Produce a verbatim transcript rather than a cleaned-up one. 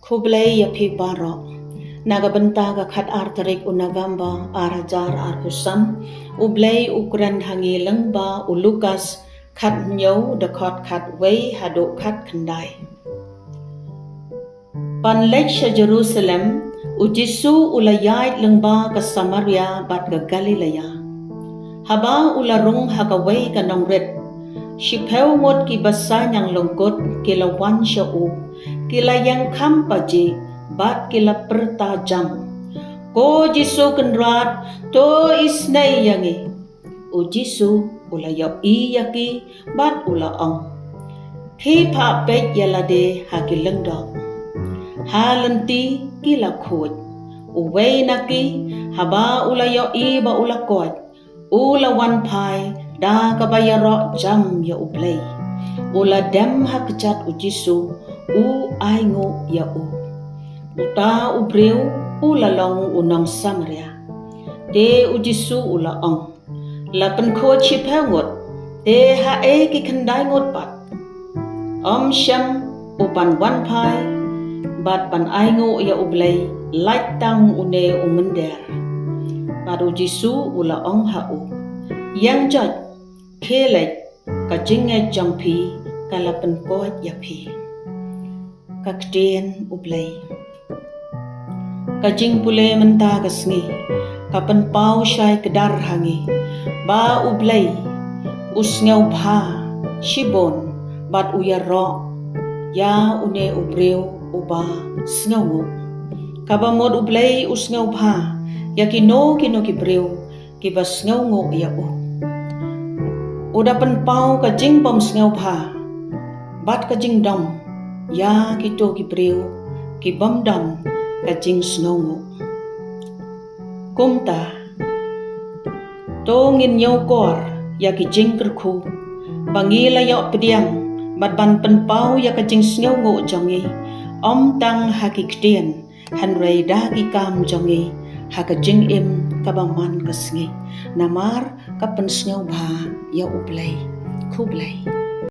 Khublei ïa phi baroh. Na ka bynta ka khatar tarik u November ar hajar arphew san, U Blei u kren ha ngi lyngba u Lukas khathynñiew, dkhot khatwei haduh khatkhyndai. Ban leit sha Jerusalem, U Jisu u la ïaid lyngba ka Samaria bad ka Galilea. Haba u la rung ha kawei ka nongrit, shiphew ngut ki basa ñianglyngkut ki la wan sha u, ki la ïengkham pajih bad ki la pyrta jam, "Ko Jisu Kynrad, to isynei ïa ngi." U Jisu u la ïohi ïa ki bad u la ong, "Phi phah peit ïa lade ha ki lyngdoh." Ha lynti ki la khuid. Uwei na ki, haba u la ïohi ba u la koit, u la wan phai da kaba ïaroh jam ïa U Blei. U la dem ha kjat U Jisu, u ainguh ïa u. Uta u briew u la long u nong Samaria. Te U Jisu u la ong, "La pynkhuid shiphew ngut, te haei ki khyndai ngut pat? Ym shym u ban wan phai bad ban ainguh ïa U Blei, lait tang une u mynder." Bad U Jisu u la ong ha u, "Ïeng joit, khie leit, ka jingngeit jong phi ka la pynkoit ïa phi." Ka ktien U Blei. Ka jingpule mynta ka sngi ka pynpaw shai kdar ha ngi ba U Blei u sngewbha shibun bad u ïaroh ïa une u briew uba sngewnguh. Kaba mut U Blei u sngewbha ïa kino kino ki briew kiba sngewnguh ïa u. U da pynpaw ka jingbym sngewbha bad ka jingdom ïa kito ki briew ki bym don ka jingsngewnguh. Kumta, to ngin ñiewkor ïa ki jingkyrkhu ba ngi la ïoh pdiang bad ban pynpaw ïa ka jingsngewnguh jong ngi, ym tang ha ki ktien, hynrei da ki kam jong ngi ha ka jingim kaba man ka sngi, namar ka pynsngewbha ïa U Blei. Khublei.